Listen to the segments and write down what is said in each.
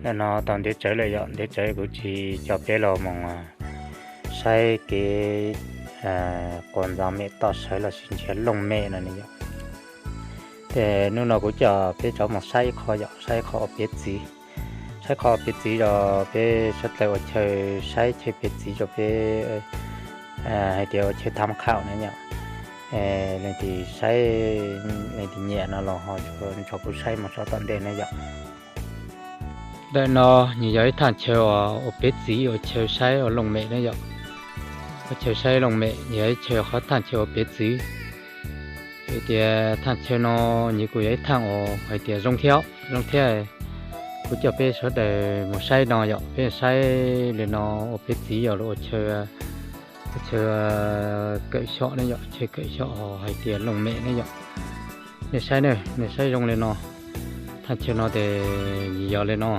Nim no tau ntev tsawv lawm yom, ntev tsawv kuv tsis coj peb los mus saib kev quas ntxaa mem toj sawv lossis nrhiav looj mem no ne yom. Ces hnub no kuv coj peb rov mus saib ib qho yom, saib ib qho ua piav txiv. Saib qho ua piav txiv rau peb sawv daws ua chaw saib chaw piav txiv rau peb, hais tias ua chaw tham khauj na yom. Leej twg saib, leej twg nyiam no los ho nrog kuv saib mus txog tom ntej na yom. Ntawm no nws yog ib thaaj chaw ua piav txiv, ua chaw saib ua looj mem na yom. Ua chaw saib looj mem, nws yog ib chaw qhov thaaj chaw ua piav txiv. Hais tias thaaj chaw no nws kuj yog ib thaaj uas hais tias zoo thiab, zoo thiab. Kuv coj peb sawv daws mus saib no yom, peb saib li no ua piav txiv yog lawv ua chaw, ua chaw kawm xyom ne yom, chaw kawm xyom hais tias looj mem ne yom. Nej saib ne, nej saib zoo li no. Thaaj chaw no ces nws yog li no.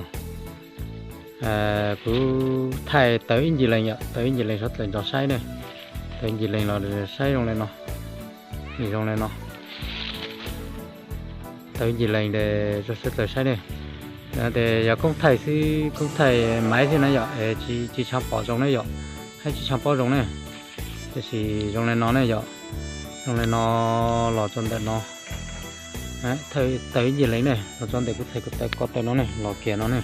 Kuv thaij tawv ib ncig leeg yom, tawv ib ncig leeg sawv daws nrog saib ne. Tawv ib ncig leeg los saib zoo li no. Nws zoo li no. Tawv ib ncig leeg es sawv daws saib ne. Ces yog koob thaij xwb, koob thaij maiv xwb na yom, tsis tshua pom zoo ne yom, hab tsis tshua paub zoo ne. Tiam sis zoo li no ne yom, zoo li no los txog ntawm no. Tawv ib ncig leeg ne, los txog ntawm kuv thaij kuv tawv ko taw no ne, los kiag no ne.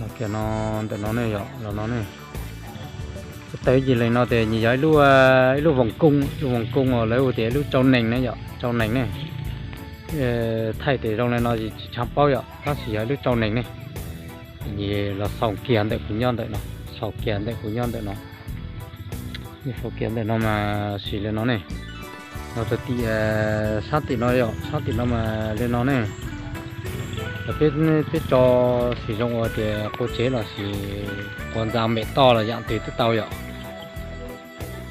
Los kiag no, ntawm no ne yom, los no ne. Kuv tawv ib ncig leeg no ces nws yog ib lub, ib lub voos kooj, lub voos kooj uas lawv hu tias ib lub tsau nees ne yom, tsau nees ne. Thaij tes zoo li no tsis tshua paub yom, tab sis yog ib lub tsau nees ne. Nws los xaus kiag ntawm kuv nyob ntawm no, xaus kiag ntawm kuv nyob ntawm no. Nws xaus kiag ntawm no mas sis li no ne. Los rau tim sab tim no yom, sab tim no mas li no ne. Peb tso xim zoo ua tias quas tsev lossis quas ntxa mem toj los yaam twg twb tau yom.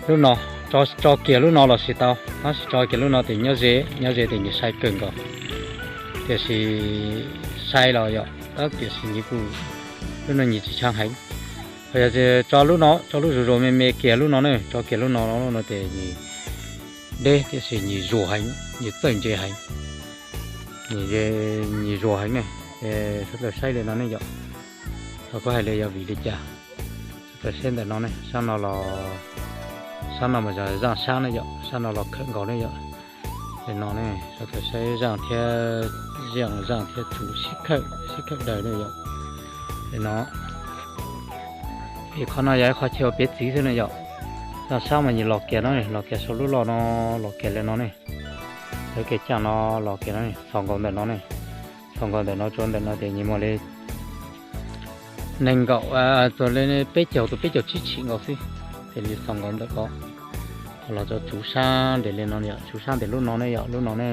Lub no, tso kiag lub no los sis tau, tab sis tso kiag lub no tes nyob ze, nyob ze tes nws sai kawg nkaus. Tiam sis sai los yom, tab tiam sis nws kuj, lub no nws tsis tshee heev. Ho yog tso lub no, tso lub zuag zuag me me kiag lub no ne, tso kiag lub no, lub no tes nws deb tiam sis nws zuag heev, nws txawj ntse heev. Nws zuag heev ne. Sawv daws saib li no ne yom. Thaum kuv hais li yog vim li cas? Sawv daws saib ntawm no ne, sab no los, sab no mas yog zaaj sab ne yom, sab no los khawm nkaus ne yom. Li no ne, sawv daws saib zaaj thiab, zaaj zaaj thiab tsuv sib khawm, sib khawm daws ne yom. Li no, es qhov no yog ib qhov chaw ua piav txiv xwb ne yom. Zaaj sab mas nws los kiag no, los kiag saum lub loj no, los kiag li no ne. Lawv kev caaj no los kiag no, txhos nkaus ntawm no ne. Txhos nkaus ntawm no, tsuav ntawm no tes nws muaj li nees nkaum, txuas li peb caug tus peb caug tsib tshim nkaus xwb. Ces nws txhos nkaus ntawm ko, los txog tsuv sab ntes li no yom, tsuv sab ntes lub no ne yom, lub no ne.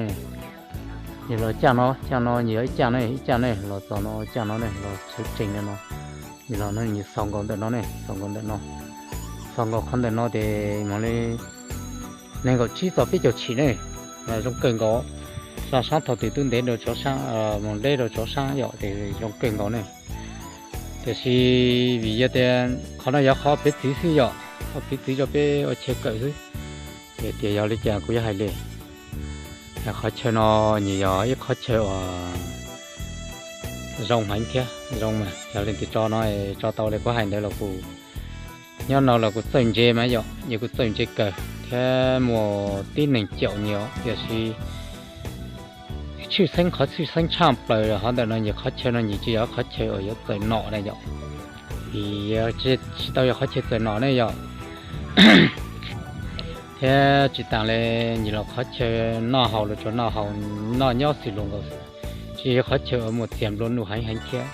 Nws los caaj no, caaj no nws yog ib caaj ne, ib caaj ne, los txog no caaj no ne, los tshawv tsees li no. Nws los no nws txhos nkaus ntawm no ne, txhos nkaus ntawm no. Txhos nkaus qhov ntawm no tes muaj li nees nkaum tsib txog peb caug tshim ne. Zoo kawg nkaus. Zaaj sab thaum twg twb ntev rau tsov saab, mus deb rau tsov saab yom, tes zoo kawg nkaus ne. Tiam sis vim yog tias qhov no yog qhov piav txiv xwb yom, qhov piav txiv rau peb ua chaw kawm xwb. Es tias yog li cas kuv yuav hais li. Qhov chaw no nws yog ib qhov chaw uas zoo heev thiab zoo mas yog leej twg tso no, tso tau li kuv hais ntawd los kuj, nyob no los kuj txawj ntse mas yom, nws kuj txawj ntse kawg thiab muaj tib neeg caum nws, tiam sis tshwj xeeb, qhov tshwj xeeb tshaj plaws hov ntawm no nws qhov chaw no nws tsis yog qhov chaw uas yuav txawm nom na yom. Vim tsis tau yog qhov chaw txawm nom ne yom. Thiab tsis tas li, nws los qhov chaw noj haus los tsuas noj haus, noj nyob xws luas nkaus, tsis yog qhov chaw uas muaj txiag nplua nuj heev heev thiab.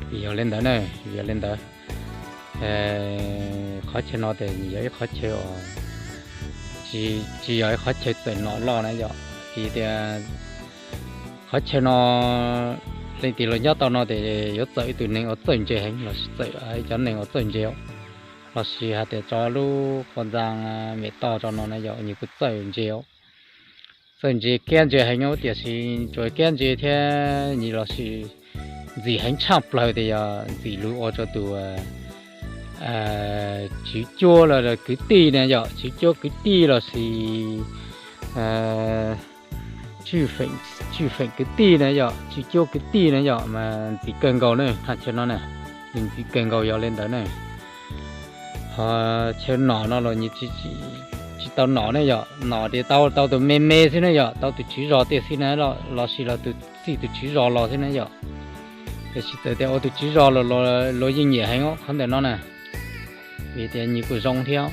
Vim yog li ntawd ne, vim yog li ntawd, qhov chaw no tes nws yog ib qhov chaw uas tsis yog ib qhov chaw txawm nom loj na yom. Vim tias qhov chaw no leej twg los nyob tau no tes yuav txawm ib tug neeg uas txawj ntse heev lossis txawm cov neeg uas txawj ntse, lossis hais tias tso lub qhov ntxaa mem toj tso no na yom, nws kuj txawj ntse, txawj ntse kiab ntse heev, tiam sis tsuas kiab ntse thiab nws lossis ntxim heev tshaj plaws tias yog ntxim lug ua rau tus tswv cuab los kwv tij na yom, tswv cuab kwv tij lossis tswj feem kwv tij na yom, tswj cuab kwv tij na yom, mas ntxim kawg nkaus ne, thaj chaw no na, ntxim kawg nkaus yog li ntawd ne. Ho chaw nom no los nws tsis tau nom ne yom, nom tias tau tus me me xwb ne yom, tau tus tswv zos tiag xwb na, los sis los tus txij tus tswv zos los xwb na yom. Tiam sis txawm tias ua tus tswv zos los luag yeej nyiam heev qhov ntawm no na, vim tias nws kuj zoo thiab.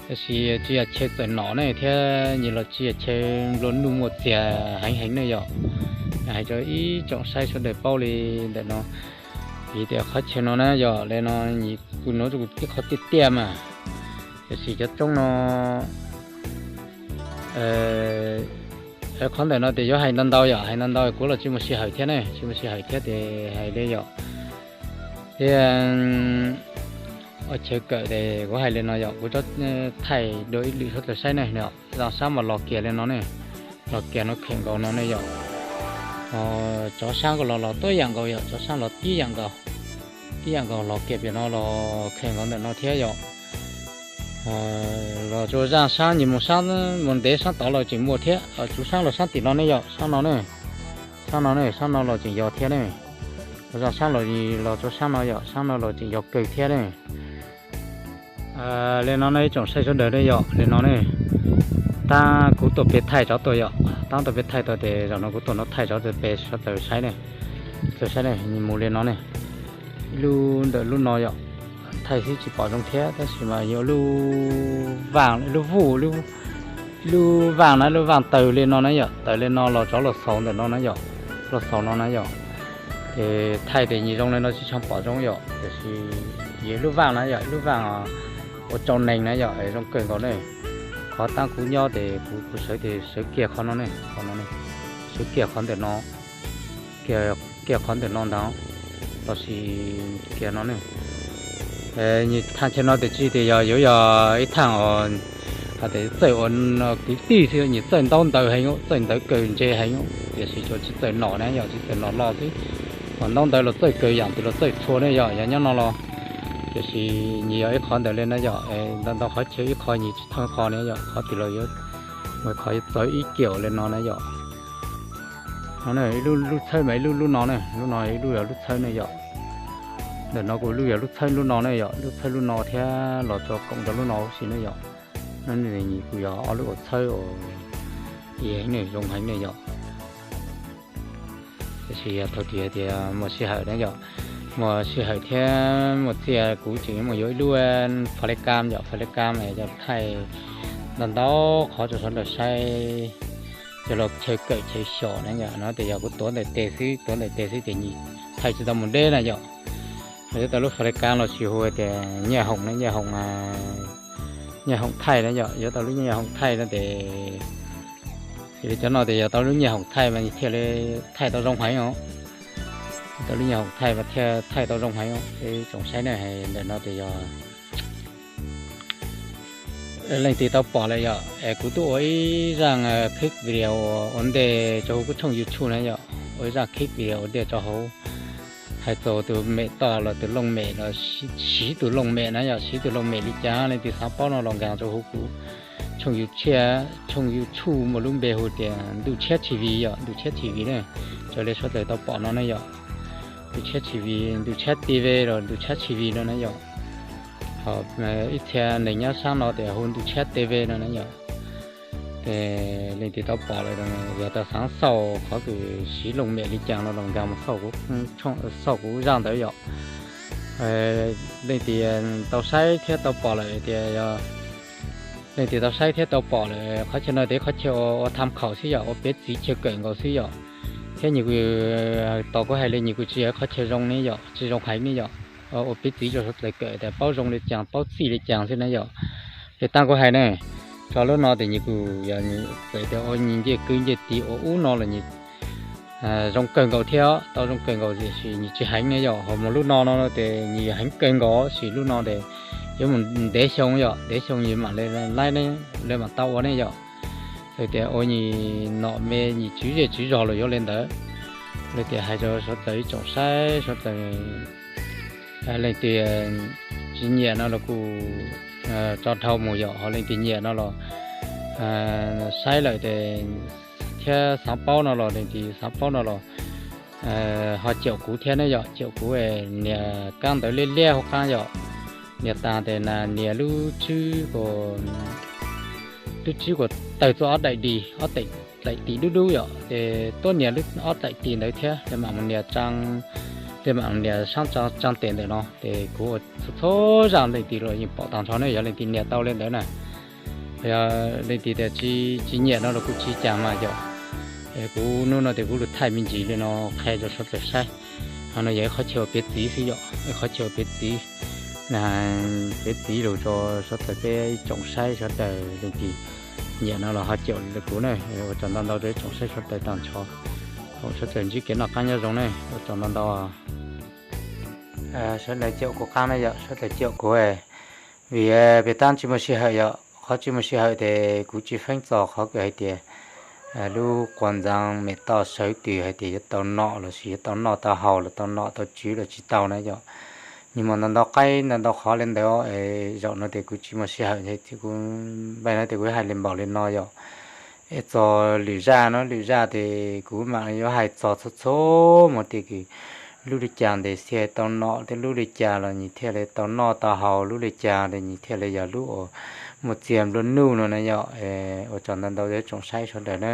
Tiam sis tsis yog chaw txawm nom ne thiab nws los tsis yog chaw nplua nuj muaj txiag heev heev ne yom. Hais rau ib tsoom saib sawv daws paub li ntawm no, vim tias qhov chaw no na yom, li no nws kuj nuv rau kuv tib qhov tiaj tiaj mas, tiam sis cov roob no, qhov ntawm no tias yuav hais ntau ntau yom, hais ntau ntau kuv los tsis muaj sij hawm thiab ne, tsis muaj sij hawm thiab ces hais li yom. Thiab ua chaw kawm ces kuv hais li no yom, kuv tso thaij dua ib lwm sawv daws saib ne, zaj sab mas los kiag li no ne, los kiag no kheem nkaus no ne yom. Tsov sab kuj los los tuab yam nkaus yom, tsov sab los tib yam nkaus, tib yam nkaus los kiag pem no los kheem nkaus ntawm no thiab yom. Los rau zaj sab nws mus sab, mus ntev sab tod los tseem muaj thiab, tsuv sab los sab tim no ne yom, sab no ne, sab no ne, sab no los tseem yog thiab ne. Los zaj sab los, los rau sab no yom, sab no los tseem yog kawg thiab ne. Li no ne ib tsoom saib sawv daws ne yom, li no ne, tab kuv tuaj pem thaij tsov tuaj yom, tab tuaj pem thaij tuaj ces zaum no kuv tuaj no thaij tsov tuaj pem sawv daws saib ne, sawv daws saib ne, nws mus li no ne. Ib lub ntawm lub no yom, thaij xwb tsis pom zoo thiab tab sis mas yog lub vaj, lub vuj, lub vaj na, lub vaj taws li no na yom, taws li no los tsov los xaus ntawm no na yom, los xaus no na yom. Ces thaij ces nws zoo li no tsis tshua pom zoo yom, tiam sis yog lub vaj na yom, lub vaj ua tsau nees na yom, zoo kawg nkaus ne. Qhov tab kuv nyob ces kuv sawv ces sawv kiag qhov no ne, qhov no ne, sawv kiag qhov ntawm no, kiag qhov ntawm no ntag, los sis kiag no ne. Nws thaj chaw no tias tsis tias yog yuav yog ib thaj hais tias txawj ua kwv tij xwb, nws txawj ntaub ntawv heev, txawj ntawv kawg ntse heev, tiam sis tsuas tsis txawj nom na yom, tsis txawj nom los xwb. Ho ntaub ntawv los txawj kawg yam twg los txawj txhua ne yom, yog nyob no los. Tiam sis nws yog ib qhov ntawd li na yom, ntau ntau qhov chaw ib qho nws tsis thooj qho ne yom, qhov twg los yuav mus qhov yuav txawv ib kiam li no na yom. No ib lub, lub txhawb mas ib lub, lub no ne, lub no ib lub yog lub txhawb ne yom. Ntawm no kuj lub yog lub txhawb lub no ne yom, lub txhawb lub no thiab los tso koom rau lub no huv si ne yom. No nws kuj yog ob lub ua txhawb uas heev ne, zoo heev ne yom. Tiam sis yog thaum twg tias muaj sij hawm na yom, muaj sij hawm thiab muaj txiaj kuv tseem yuav mus yuav ib lub flash cam yom, flash cam es coj thaij ntau ntau qhov rau sawv daws saib, coj los chaw kawm chaw xyom na yom. No tias yog kuv tuav ntawm tes xwb, tuav ntawm tes xwb ces nws thaij tsis tau mus deb na yom. Yuav tau lub flash cam los sis hu tias nyiaj hoom na, nyiaj hoom, nyiaj hoom thaij na yom, yuav tau lub nyiaj hoom thaij no ces, li cov no tias yog tau lub nyiaj hoom thaij mas thiaj li thaij tau zoo heev os. Tau lub nyiaj hoom thaij mas thiaj thaij tau zoo heev os. Ib tsoom saib ne, ntawm no tias yog leej twg tau pom lawm yom, es kuv twb ua ib zaj clip video ua ntej rau hauv kuv tshooj YouTube na yom, ua ib zaj clip video ua ntej rau hauv, hais txog tus mem toj los tus looj mem los siv tus looj mem na yom, siv tus looj mem li cas, leej twg xav paub no los nkaag rau hauv kuv tshooj YouTube, tshooj YouTube muaj lub npe hu tias Ntuj Tshiab T V yom, Ntuj Tshiab T V ne. Raws li sawv daws tau pom no ne yom, Ntuj Tshiab T V, Ntuj Tshiab T V los Ntuj Tshiab T V no na yom. Ho ib txhia neeg nyob sab no tias hu Ntuj Tshiab T V no na yom. Ces leej twg tau pom lawm, yog tau xaav xauj qhov kws siv looj mem li cas no los nkaag mus xauj kuv zaj ntawd yom. Leej twg tau saib thiab tau pom lawm tias, leej twg tau saib thiab tau pom lawm, qhov chaw no tes qhov chaw ua tham khom xwb yom, ua piav txwv chaw kawm nkaus xwb yom. Thiab nws kuj, tos kuv hais li nws kuj tsis yog qhov chaw zoo ne yom, tsis zoo heev ne yom. Ua piav txwv rau sawv daws kawm tas paub zoo li cas paub txij li cas xwb na yom. Li taab kuv hais ne, tso lub no tes nws kuj yog txawm tias ua nws ncej kwv ncej tiv ua ub no los nws zoo kawg nkaus thiab, tau zoo kawg nkaus tiam sis nws tsis heev ne yom. Ho mus lub no no tes nws heev kawg nkaus sis lub no tes yuav mus ntev xyoo yom, ntev xyoo nws mam li laib, lawv mam tau ua ne yom. Txawm tias ua nws nom me nws tswv zej tswv zog los yuav li ntawd. Li tias hais rau sawv daws ib tsoom saib sawv daws, leej twg tsis nyiam no los kuj tso dhau mus yom, ho leej twg nyiam no los saib lawm tes thiab xaav paub no los, leej twg xaav paub no los ho caum kuv thiab ne yom, caum kuv. Nias kab ntawv liab liab hauv qab yom, nias tas tes nias lub tswb, lub tswb kuas tawg txoj ob daim di, ob daim tim dub dub yom, ces tuab nias lub ob daim tim ntawd thiab, tes mam mus nias, tes mam mus nias saab tsaa tes ntawm no. Ces kuv ua txhua txhua zaaj leej twg los yeej pom taag nrho ne, yog leej twg nias tau le ntawd na. Yog leej twg tias tsis nyiam no los kuj tsis cas mas yom. Kuv nub no tes kuv lug thaij me ntsis le no qha rua suav dlawg saib. Ho no yog ib qhov chaw piav txiv xwb yom, ib qhov chaw piav txiv, piav txiv lug rua suav dlawg peb tsoom saib suav dlawg, leej twg nyiam no los ho caum kuv ne. Ua tsaug ntau ntau rua ib tsoom saib suav dlawg taag nrho, tsoom suav dlawg ntsib kev noj qaab nyob zoo ne, ua tsaug ntau ntau. Suav dlawg caum kuv qaab ne yom, suav dlawg caum kuv vim peb taab tsis muaj sij hawm yom. Qhov tsis muaj sij hawm tes kuv tsis feeb txog qhov kws hais tias lub quas ntxaa mem toj sawv twg hais tias yuav tau nom lossis yuav tau noj tau haus los tau nom tau tswv los tsis tau na yom. Nwg muaj ntau ntau qaib ntau ntau qhov le ntawd, zaum no tes kuv tsis muaj sij hawm, kuv npaij no tes kuv hais le npaum le no yom. Es txog lwm zaj no, lwm zaj tes kuv mam yuav hais txog txhua txhua mus tias kws lub li cas tes thiaj tau nom, thiab lub li cas los nws thiaj li tau noj tau haus, lub li cas tes nws thiaj li yog lub uas muaj txiag nplua nuj no na yom. Ua tsaug ntau ntau tsoom saib suav dlawg na.